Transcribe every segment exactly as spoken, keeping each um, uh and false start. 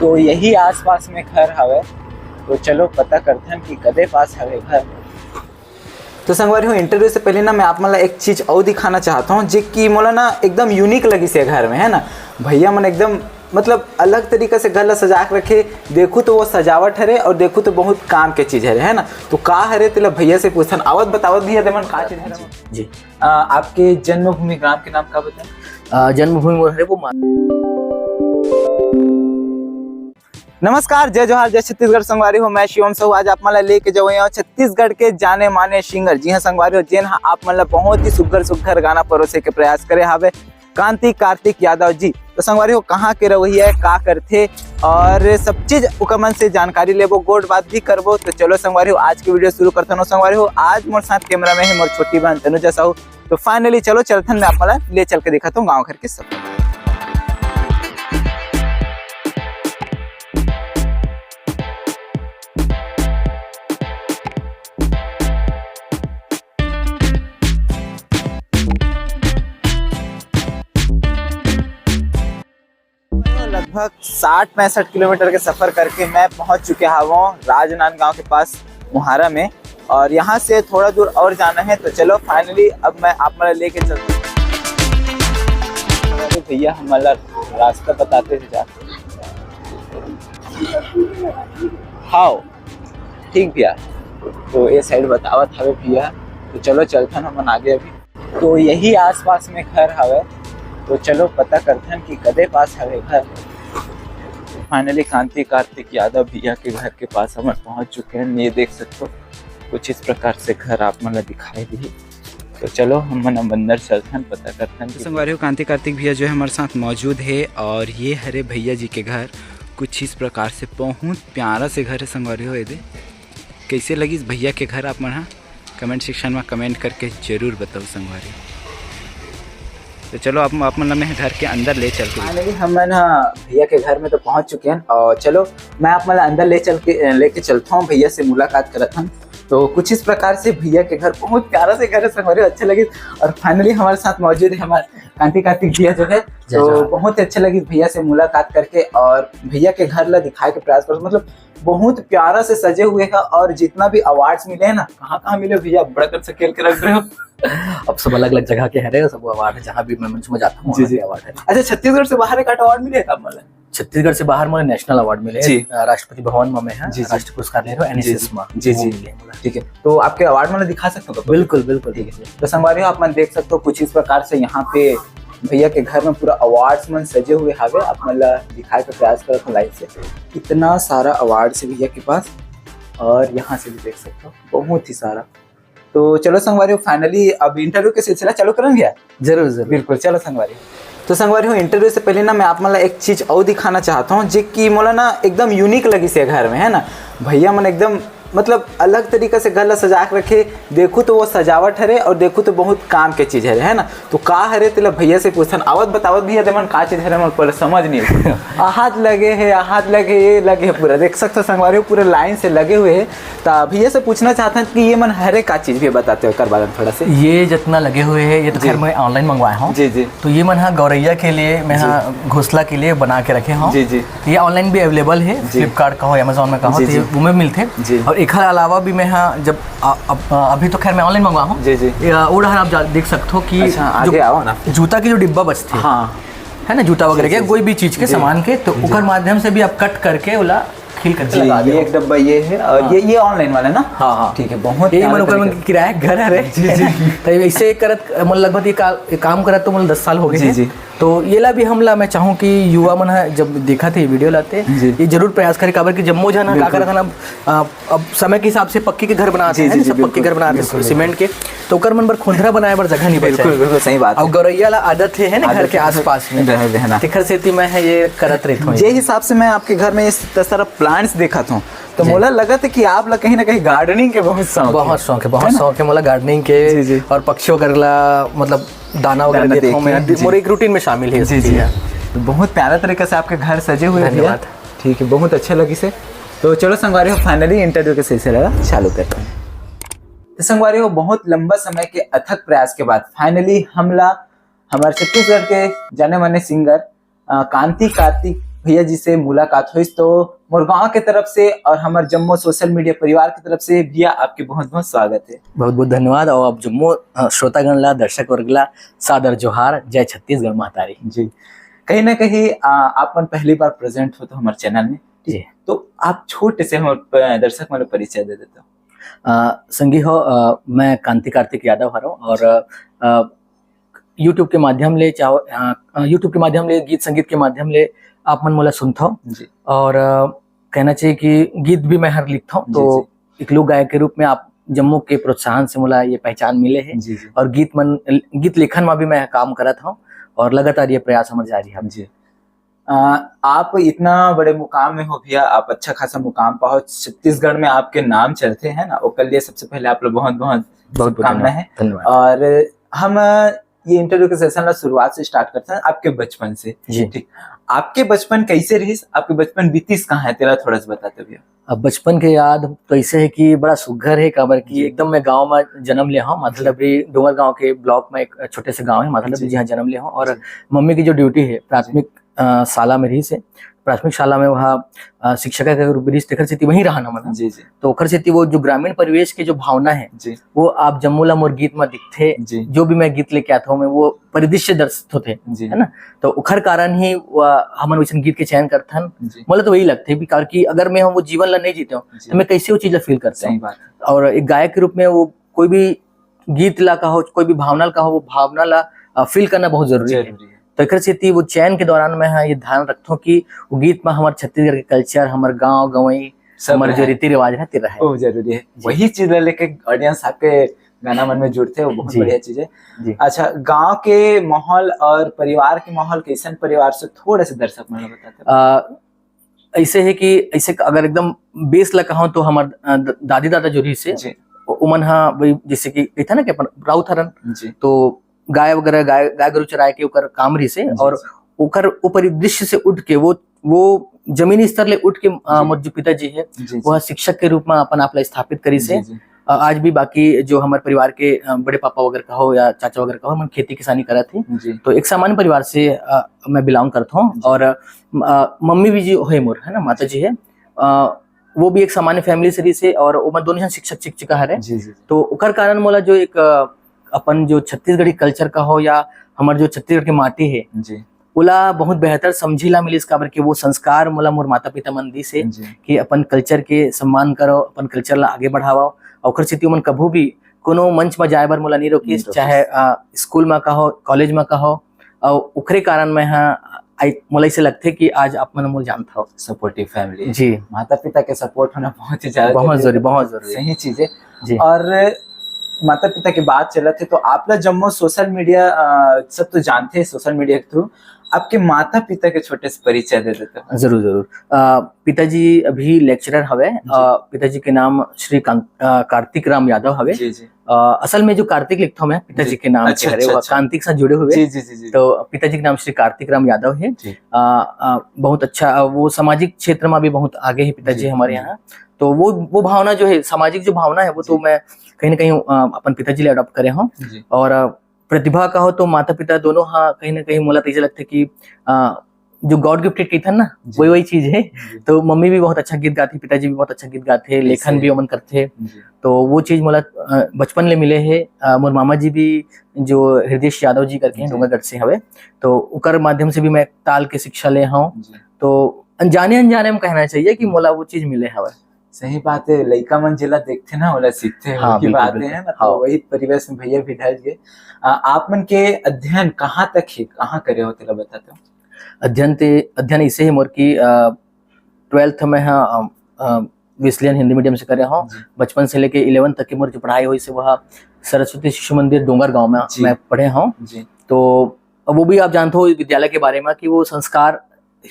तो यही आसपास में घर हवे, तो चलो पता करथन कि कदे पास हवे घर। तो संगवारी हो, इंटरव्यू से पहले ना मैं आप मन ला एक चीज अउ दिखाना चाहत हूँ, जे कि मोला ना एकदम यूनिक लगिस ये घर में, है ना। भैया मन एकदम मतलब अलग तरीका से घर ला सजा के रखे। देखू तो वो सजावट हरे और देखू तो बहुत काम के चीज हरे, है ना। तो का हरे तेला भैया से पूछथन। आवत बतावत भैया, दे मन का चीज हरे। जी। अ, आपके जन्मभूमि ग्राम के नाम का बताएं? अ, जन्मभूमि मोर हरे वो मा- नमस्कार, जय जोहार, जय छत्तीसगढ़ संगवारी हो, मैं शिवम साहू। आज आप मन ला लेके जावत हूँ छत्तीसगढ़ के जाने माने सिंगर, जी हाँ संगवारी हो, जेन हा आप मन ला बहुत ही सुग्घर सुग्घर गाना परोसे के प्रयास करे हावे, कांति कार्तिक यादव जी। तो संगवारी हो, कहाँ के रवैया है, का करथे और सब चीज ओकर मन से जानकारी लेबो, गोठ बात भी करबो। तो चलो संगवारी हो, आज के वीडियो शुरू करथन। संगवारी हो, आज मोर साथ कैमरा में है मोर छोटी बहन तनुजा साहू। तो finally चलो चलथन, मैं आप मन ला ले चल के दिखाता हूँ गाँव घर के सब। लगभग साठ पैंसठ किलोमीटर के सफर करके मैं पहुंच चुके हवं राजनांदगांव के पास मुहारा में, और यहाँ से थोड़ा दूर और जाना है। तो चलो finally अब मैं आप मन ला लेके चलता हूँ। अरे भैया, हमन ला रास्ता बताते थे जा। हाव, ठीक भैया, तो ये साइड बतावत हवे भैया। तो चलो चलथन हमन आगे अभी। तो यही आसपास में घर हवे, तो चलो पता करथन कि कदे पास हवे घर। Finally कांति कार्तिक यादव भैया के घर के पास हमन पहुंच चुके हैं। ये देख सकते हो, कुछ इस प्रकार से घर आप मन ला दिखाई दी। तो चलो हमन अब अंदर चलथन, पता करथन तो कि संगवारी हो, कांति कार्तिक भैया जो है हमारे साथ मौजूद है, और ये हरे भैया जी के घर। कुछ इस प्रकार से बहुत प्यारा से घर है संगवारी हो। ये दे, कैसे लगिस भैया के घर आप मन हा? कमेंट सेक्शन में कमेंट करके जरूर बताओ संगवारी। तो चलो आप, आप मन ला मैं घर के अंदर ले चल के finally हमन ह भैया के घर में तो पहुंच चुके हैं, और चलो मैं आप मन ला अंदर ले चल के, लेके चलता हूँ, भैया से मुलाकात करत हन। तो कुछ इस प्रकार से भैया के घर, बहुत प्यारा से घर है संगवारी, अच्छा लगिस। और finally हमारे साथ मौजूद है हमारे कांति कार्तिक भैया जो है, जय तो जोहार। बहुत ही अच्छा लगिस भैया से मुलाकात करके। और भैया के घर ला दिखाए के प्रयास कर, मतलब बहुत प्यारा से सजे हुए है, और जितना भी अवार्ड्स मिले हैं ना, कहाँ कहाँ मिले भैया, बड़ा कर से खेल के रख रहे हो। अब सब अलग अलग जगह के हरे, सब अवार्ड है, जहाँ भी मैं मंच में जाता हूँ, जी, वहाँ जी। पे अवार्ड है। अच्छा, छत्तीसगढ़ से बाहर एक अवार्ड मिले का मतलब? छत्तीसगढ़ से बाहर मोला नेशनल अवार्ड मिले, जी। अ, राष्ट्रपति भवन में मैं, हाँ, जी, जी। राष्ट्रीय पुरस्कार ले रहे हो, जी, जी। एनएसएस में, जी, वो जी। मिले मोला। ठीक है, तो आपके अवार्ड मन ला दिखा सकते हो? बिल्कुल, बिल्कुल, ठीक है। ठीक है। तो संगवारी हो, आप मन देख सकते हो कुछ इस प्रकार से यहाँ पे भैया के घर में पूरा अवार्ड्स मन सजे हुए हावे। आप मन ला दिखाए के प्रयास करत हूँ लाइन से, कितना सारा अवार्ड्स है भैया के पास, और यहाँ से भी देख सकते हो बहुत ही सारा। तो चलो संगवारी हो, finally अब इंटरव्यू के सिलसिला चालू करन भैया। जरूर, जरूर। बिल्कुल, चलो संगवारी। तो संगवारी हो, इंटरव्यू से पहले ना मैं आप मन ला एक चीज अउ दिखाना चाहत हूँ, जे कि मोला ना एकदम यूनिक लगिस ये घर में, है ना। भैया मन एकदम मतलब अलग तरीका से घर ला सजा के रखे। देखू तो वो सजावट हरे और देखू तो बहुत काम के चीज हरे, है ना। तो का हरे तेला भैया से पूछथन। आवत बतावत भैया, दे मन का चीज हरे, मोला पहले समझ नहीं आए। आहात लगे हे, आहात लगे, ये लगे हे, पूरा देख सकते हो संगवारी हो, पूरे लाइन से लगे हुए हैं। तो भैया से पूछना चाहथन कि ये मन हरे का चीज भी बताते हो, कर बारे में थोड़ा से। ये जितना लगे हुए हैं, ये तो जी। खैर मैं ऑनलाइन मंगवाया हूँ। जी, जी। तो ये मन हा गौरैया के लिए, मैं जी। हा घोंसला के लिए बना के रखे हूँ। जी, जी। ये ऑनलाइन भी अवेलेबल है, जी। फ्लिपकार्ट का हो, अमेजोन में का हो, जी, तो ये जी। वो में मिलते हैं। जी। और एखर अलावा भी मैं हा जब आ, अब, आ, अभी तो खैर मैं ऑनलाइन मंगवा हूँ। जी, जी। ये, आ, वो डहर आप जा-, देख सकते हो कि अच्छा, जो आगे आओ ना। जूता के जो डिब्बा बचते हैं, हाँ। है ना, जूता वगैरह जी, के, जी, कोई जी। भी चीज के जी। सामान के, तो जी। ओकर माध्यम से भी आप कट करके ओला खील करके जी, लगा दे। ये एक डब्बा ये है और हाँ। ये, ये ऑनलाइन वाला ना? हाँ, हाँ। ठीक है, बहुत ये प्यारा मन ओकर मन तरीका। किराया घर हरे। जी, जी। तो ऐसे करत, मन लगभग ये का-, ये काम करत तो मन दस साल हो गए जी, हैं। जी। तो ये ला भी हमला मैं चाहूँ कि युवा मन ह जब देखत हे वीडियो लाते, जी। ये जरूर प्रयास करे, काबर कि जम्मो झन ह का बिल्कुल। करत हन, आ, अब समय के हिसाब से पक्की के घर बनात जी, हे, जी, है ना, जी, सब पक्की बिल्कुल, घर बनात हे, बिल्कुल। सीमेंट के, तो ओकर मन बर खोंधरा बनाए बर जगह नहीं बचय। बिल्कुल, बिल्कुल, सही बात है। अउ गौरैया ला आदत हे, है ना, घर आदत के है, आसपास में। रहे, रहना। तेखर सेती मैं ह ये करत रहिथों। जे हिसाब से मैं आपके घर में इतना सारा प्लांट्स देखत हूँ, तो जी। मोला लगत हे कि आप ला कहीं ना कहीं गार्डनिंग के बहुत शौक हे। बहुत शौक हे, बहुत है ना? शौक हे मोला गार्डनिंग के जी, जी। और पक्षी वगैरह ला, मतलब, दाना वगैरह दाना देथों मैं, देखे, जी। मोर एक रूटीन में शामिल हे जी, जी। चीज। तो बहुत प्यारा तरीका से आपके घर सजे हुए भैया। धन्यवाद। ठीक है, बहुत अच्छा लगिस हे। तो चलो संगवारी हो, finally इंटरव्यू के सिलसिला ला चालू करते हैं। तो संगवारी हो, बहुत लंबा समय के अथक प्रयास के बाद finally हमला हमारे छत्तीसगढ़ के जाने माने सिंगर, अ, कांति कार्तिक भैया जी से मुलाकात होइस। तो मोर गांव के तरफ से और हमर जम्मो सोशल मीडिया परिवार के तरफ से भैया आपके बहुत बहुत स्वागत है। बहुत बहुत धन्यवाद। और आप जम्मो, अ, श्रोतागण ला, दर्शक वर्ग ला सादर जोहार। जय छत्तीसगढ़ महतारी। जी, कहीं ना कहीं, अ, आप मन पहली बार प्रेजेंट हो तो हमारे चैनल में। जी। तो आप छोटे से हमर प-, दर्शक मन ला परिचय दे देते हो। अ, संगी हो, अ, मैं कांति कार्तिक यादव हरव और, अ, YouTube के माध्यम ले चाहो, अ, अ, YouTube के माध्यम ले, गीत संगीत के माध्यम ले आप मन मोला सुनथव। जी। और, अ, कहना चाहिए कि गीत भी मैं हर लिखथव, जी, तो जी। एक लोक गायक के रूप में आप जम्मो के प्रोत्साहन से मोला ये पहचान मिले है। जी, जी। और गीत मन, गीत लेखन में भी मैं काम करत हूँ और लगातार ये प्रयास हमर जारी है। जी। अ, आप इतना बड़े मुकाम में हो भैया, आप अच्छा खासा मुकाम पाहो, छत्तीसगढ़ में आपके नाम चलते हैं ना, ओकर लिए सबसे पहले आप लोग बहुत बहुत बहुत बहुत शुभकामना धन्यवाद। है। धन्यवाद। और हम, अ, ये इंटरव्यू के सेशन ला शुरुआत से स्टार्ट करते हैं आपके बचपन से। जी। ठीक, आपके बचपन कैसे रहिस, आपके बचपन बीतिस कहाँ है, तेला थोड़ा सा बताते भैया। अब बचपन के याद तो ऐसे है कि बड़ा सुग्घर है, काबर कि जी। एकदम मैं गांव में जन्म ले हूँ, मतलब जी। अभी डोंगरगांव के ब्लॉक में एक छोटे से गांव है, मतलब जी। जहाँ जन्म ले हूँ। और जी। मम्मी की जो ड्यूटी है प्राथमिक, अ, शाला में रहिस हे, प्राथमिक शाला में वहाँ, अ, शिक्षिका के रूप में रहिस, तेखर सेती वहीं रहन हमन ह। जी, जी। तो ओखर सेती वो जो ग्रामीण परिवेश के जो भावना है, जी। वो आप जम्मो ला मोर गीत में दिखथे। जी। जो भी मैं गीत लेके आता हूँ, मैं वो परिदृश्य दर्शित होथे, जी। है ना? तो ओखर कारण ही वो, हमन वइसन गीत के चयन करथन। जी। मोला तो वही लगथे भी, काबर कि अगर मैं वो जीवन ला नहीं जीते हूँ, जी। तो मैं कैसे वो चीज ला फील करता हूँ? सही बात है। और एक गायक के रूप में वो कोई भी गीत ला कहो, कोई भी भावना ला कहो, वो भावना ला, अ, फील करना बहुत जरूरी है। जरूरी है। तो एकर सेती वो चयन के दौरान मैं ह ये ध्यान रखथों कि वो गीत में हमर छत्तीसगढ़ के कल्चर, हमर गांव गंवई, सब हमर जो रहे। रीति रिवाज है, ते रहे। वो जरूरी है। जी। वही चीज ला लेके ऑडियंस आपके गाना मन में जुड़थे, वो बहुत जी। बढ़िया चीज है। जी। अच्छा, गांव के माहौल और परिवार के माहौल, कैसन परिवार से, थोड़ा सा दर्शक मन ला बताते। अ, ऐसे है कि ऐसे अगर एकदम बेस ला कहूं तो हमर, अ, द-, दादी दादा जो रहिस हे, जी। ओ-, ओमन हा वही जैसे कि कहिथे ना कि अपन राउत हरन, जी। तो गाय वगैरह, गाय, गाय गरु चराए के ओकर काम रहिस हे, जी, और जी। ओकर, ओ परिदृश्य से उठ के वो, वो जमीनी स्तर ले उठ के, अ, जी। मोर जो पिताजी है, जी, जी। वो शिक्षक के रूप में अपन आप ला स्थापित करिस हे। जी, जी। अ, आज भी बाकी जो हमर परिवार के, अ, बड़े पापा वगैरह कहो या चाचा वगैरह कहो, मन खेती किसानी करत हे। जी। तो एक सामान्य परिवार से, अ, मैं बिलोंग करत हूँ जी। और, अ, मम्मी भी जी है मोर, है ना, माता जी है। अ, वो भी एक सामान्य फैमिली से रहिस हे और ओमन दोनों जन शिक्षक शिक्षिका हरे। जी, जी, जी। तो ओकर कारण मोला जो एक, अ, अपन जो छत्तीसगढ़ी कल्चर कहो या हमर जो छत्तीसगढ़ के माटी है, जी। ओला बहुत बेहतर समझे ला मिलिस, काबर कि वो संस्कार मोला मोर माता पिता मन दिस हे जी। कि अपन कल्चर के सम्मान करो, अपन कल्चर ला आगे बढ़ाओ। ओकर सेती ओमन कभू भी कोनो मंच में जाए बर मोला नहीं रोकिस, नहीं रोकिस। चाहे, अ, स्कूल में कहो, कॉलेज में कहो, अउ ओकरे कारण मैं ह, आई, मोला ऐसे लगथे कि आज आप मन मोला जानत हव। Supportive family. जी। माता पिता के सपोर्ट होना बहुत ही ज्यादा बहुत जरूरी जरूरी, है। बहुत जरूरी। सही चीज है। जी। और माता पिता की बात चलत है, तो आप ला जम्मो सोशल मीडिया, अ, सब तो जानते हैं, सोशल मीडिया के थ्रू आपके माता पिता के छोटे से परिचय दे देते हो। जरूर, जरूर। अ, पिताजी अभी लेक्चरर हवे। जी। अ, पिताजी के नाम श्री कांत-, अ, कार्तिक राम यादव हवे। जी, जी। अ, असल में जो कार्तिक लिखता हूँ मैं, पिताजी जी। के नाम अच्छा, से हरे, अच्छा, वो अच्छा। कांतिक साथ जुड़े हुए। जी, जी, जी, जी। तो पिताजी के नाम श्री कार्तिक राम यादव है। जी। अ, अ, बहुत अच्छा, अ, वो सामाजिक क्षेत्र में भी बहुत आगे है पिताजी जी, हमारे जी। यहाँ। तो वो, वो भावना जो है, सामाजिक जो भावना है, वो तो जी। मैं कहीं ना कहीं, अ, अपन पिताजी ले अडॉप्ट करे हूँ। जी। और, अ, प्रतिभा कहो तो माता पिता दोनों हा कहीं ना कहीं मोला तो ऐसे लगथे कि, अ, जो गॉड गिफ्टेड कहिथन ना, जी। वही, वही चीज है। जी। तो मम्मी भी बहुत अच्छा गीत गाथे, पिताजी भी बहुत अच्छा गीत गाथे, ऐसे लेखन भी ओमन करथे। जी। तो वो चीज मोला, अ, बचपन ले मिले है। अ, मोर मामा जी भी, जो हृदयेश यादव जी करके हैं, जी। डोंगरगढ़ से हवे, तो ओकर माध्यम से भी मैं ताल के शिक्षा ले हूँ। जी। तो अनजाने अनजाने में कहना चाहिए कि मोला वो चीज मिले हवे। सही बात है, लइका मन जेला देखथे ना, ओला सीखथे, हाँ, वही बिल्कुल, बात बिल्कुल। है ना, तो हाँ। वही परिवेश में भैया भी ढल गए। अ, आप मन के अध्ययन कहाँ तक है, कहाँ करे हो, तेला बताते हो? अध्ययन ते, अध्ययन इसे ही मोर की, अ, ट्वेल्थ में, हाँ, अ, अ, वेस्लियन हिंदी मीडियम से करे हूँ। जी। बचपन से लेके इलेवन तक की मोर जो पढ़ाई हुई से वह सरस्वती शिशु मंदिर डोंगरगांव में जी। मैं पढ़े हूँ। जी। तो अब वो भी आप जानते हो विद्यालय के बारे में कि वो संस्कार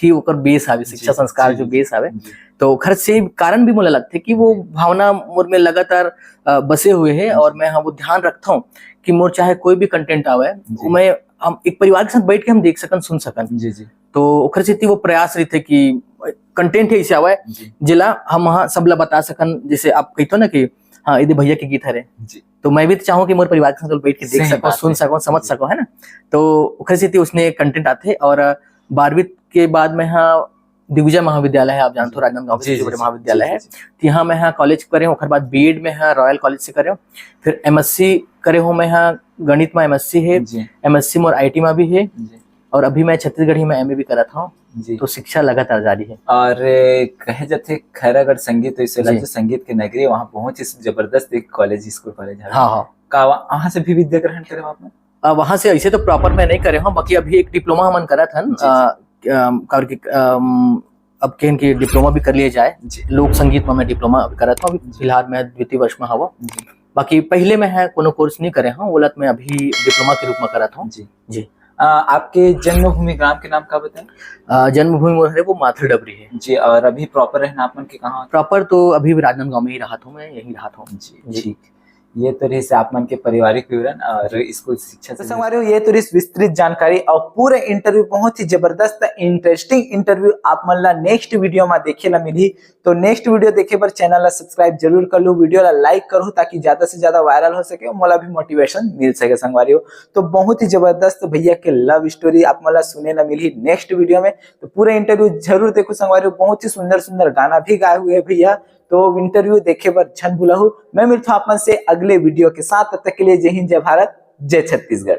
ही ओकर बेस आवे, जी, शिक्षा संस्कार जी, जो जी, बेस आवे। जी। तो खर्च से कारण भी मोला लगथे कि वो जी। भावना मोर में लगातार, अ, बसे हुए है जी। और मैं, हाँ, वो ध्यान रखता हूँ कि मोर चाहे कोई भी कंटेंट आवे, जी। मैं, हम एक परिवार के साथ बैठ के हम देख सकन, सुन सकन। जी, जी। तो ओखर सेती वो प्रयास रहिथे कि कंटेंट ही ऐसे आवे, जी। जेला हम, हाँ, सब ला बता सकन। जैसे आप कहिथो ना कि, हाँ, यदि भैया के गीत हरे, जी। तो मैं भी तो चाहूँ कि मोर परिवार के साथ बैठ के देख सही सको, बात सुन है। सको, समझ जी। सको, है ना? तो ओखर सेती उसने कंटेंट आथे और बारहवीं के बाद में, हाँ, दिग्विजय महाविद्यालय है, आप जानते हो, राजनांदगांव के सबसे बड़े महाविद्यालय है। तो यहाँ मैं यहाँ कॉलेज करे हूँ, ओकर बाद बीएड में यहाँ रॉयल कॉलेज से करे हूँ, फिर एमएससी करे हूँ मैं यहाँ, गणित में एमएससी है, एमएससी मोर आईटी में भी है, और अभी मैं छत्तीसगढ़ी में एमए भी करत हूँ। जी। तो शिक्षा लगातार जारी है। और कहे जाथे खैरागढ़ संगीत विश्वविद्यालय, संगीत की नगरी, वहाँ बहुत ही जबरदस्त एक कॉलेज, स्कूल कॉलेज है। हाँ, हाँ। का वहाँ से भी विद्या ग्रहण करे आपने? वहाँ से ऐसे तो प्रॉपर मैं नहीं करे हूँ, बाकी अभी एक डिप्लोमा हमन करत हन, अब कहें कि डिप्लोमा भी कर लिया जाए। लोक संगीत में मैं डिप्लोमा करत हूँ, फिलहाल मैं द्वितीय वर्ष में हवा। बाकी पहले मैं है कोनो कोर्स नहीं करे हूँ, ओला मैं अभी डिप्लोमा के रूप में करत हूँ। जी। जी। आपके जन्मभूमि ग्राम के नाम का बताएं? जन्मभूमि मोर हरे वो माथुर डबरी है। जी, और अभी प्रॉपर रहना आप मन के कहाँ? प्रॉपर तो अभी राजनांदगांव में ही रहत हूँ, मैं यहीं रहत हूँ। जी, जी। ठीक। ये तो रहिस आप मन के पारिवारिक विवरण और स्कूल शिक्षा से संगवारी हो, ये तो रहिस विस्तृत जानकारी और पूरा इंटरव्यू बहुत ही जबरदस्त, इंटरेस्टिंग इंटरव्यू आप मन ला नेक्स्ट वीडियो में देखे ला मिलही। तो नेक्स्ट वीडियो देखे बर चैनल ला सब्सक्राइब जरूर कर लो, वीडियो ला लाइक करो ताकि ज्यादा से ज्यादा वायरल हो सके और मोला भी मोटिवेशन मिल सके संगवारी हो। तो बहुत ही जबरदस्त भैया के लव स्टोरी आप मन ला सुने ला मिलही नेक्स्ट वीडियो में। तो पूरा इंटरव्यू जरूर देखो संगवारी हो, बहुत ही सुंदर सुंदर गाना भी गाए हुए है भैया। तो इंटरव्यू देखे बर झन भुलाहू। मैं मिलता हूँ आप मन से अगले वीडियो के साथ, तब तक के लिए जय हिंद, जय भारत, जय छत्तीसगढ़।